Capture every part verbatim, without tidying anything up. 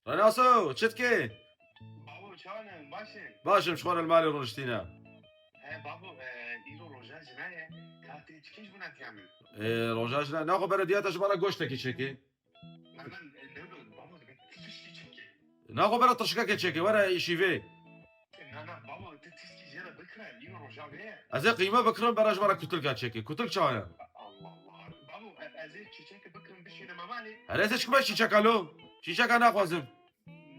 Renaso, çi dikê? Babo, çawan e? Baş e? Baş im, ji xwe re li malê rûniştîne. He babo, e, îro roja jina ye. Ka tê çi kêş bûna tiya min? Ê, roja jina, naxwe bere diya te ji me re goştekî çêkê. Hemen, e, ne diyor? Babo, bir tişki çekê. Naxwe bere tişkekê çêkê, were şîvê. Na, na, babo, tu tişki jê re bikire, îro roja vê ye. Ez ê qîme bikirim, bere ji me re kutilka çêkê. Kutilk çawa ye? Allah Allah. Babo, e, ez ê çiçekê bikirim, bişînim hevalê. Her ez ê çi bime çîçeka lo? Çîçeka naxwazim.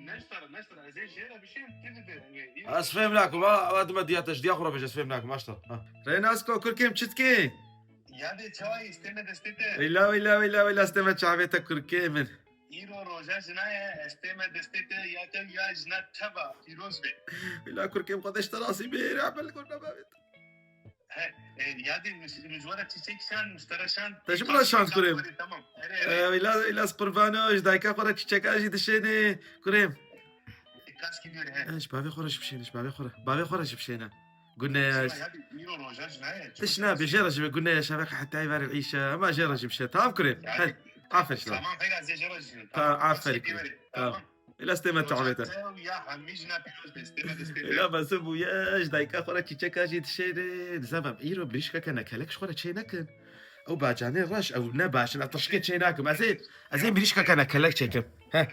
Neşter, neşter, ez ê jê re bişînim, tu bide. Ez fêm nakim, ha, ha, dime diya te ji diya xwe re bêje, ez fêm nakim, aşta. Ha. Rênasko, kurkêm, çi dikê? Ya de çay isteme destê te. Wila, wila, wila, wila, steme çavê te, kurkê min. Îro roja jina ye, esteme destê te, ya te ya jina teva, pîroz be. Wila, kurkêm, xwe deşte rasî bê, rehbel kurna bavêt. He, e, ya de müz-, müzwara çiçek şan, müştera şan. Te ji min re şan kurê. Tamam. Ere, Ee, ere. Wila, wila, ez qurbano, ji dayika xwe re çiçeka jî dişênê. Kurêm. Kaç gidiyor he? Ee, ji bavê xwe re jî bişêne, ji bavê xwe re. Bavê xwe re jî bişêne. Gune ya. Ya de îro roja jina ye. Tişt ne, bêje re ji gune ya, şevek heta ver îşe. Ama jê re jî bişe. Tamam kurêm. Ya He, de- aferin. Tamam, hayır, ez jê re jina. Tamam, Tamam, aferin. kaç gidiyor he? Tamam. Tamam. Wila, steme çavê te. Ya hemî jina pîroz be, esteme destê te. Wila, bezim bûye, ji dayika xwe re çiçeka jî dişêne. Nizam em îro mirîşkeke nekelek ji xwe re çê nekin. Ew bacanê reş, ew ne baş in, ez tişkê çê nakim. Ez ê, ez ê mirîşkeke nekelek çêkim. He.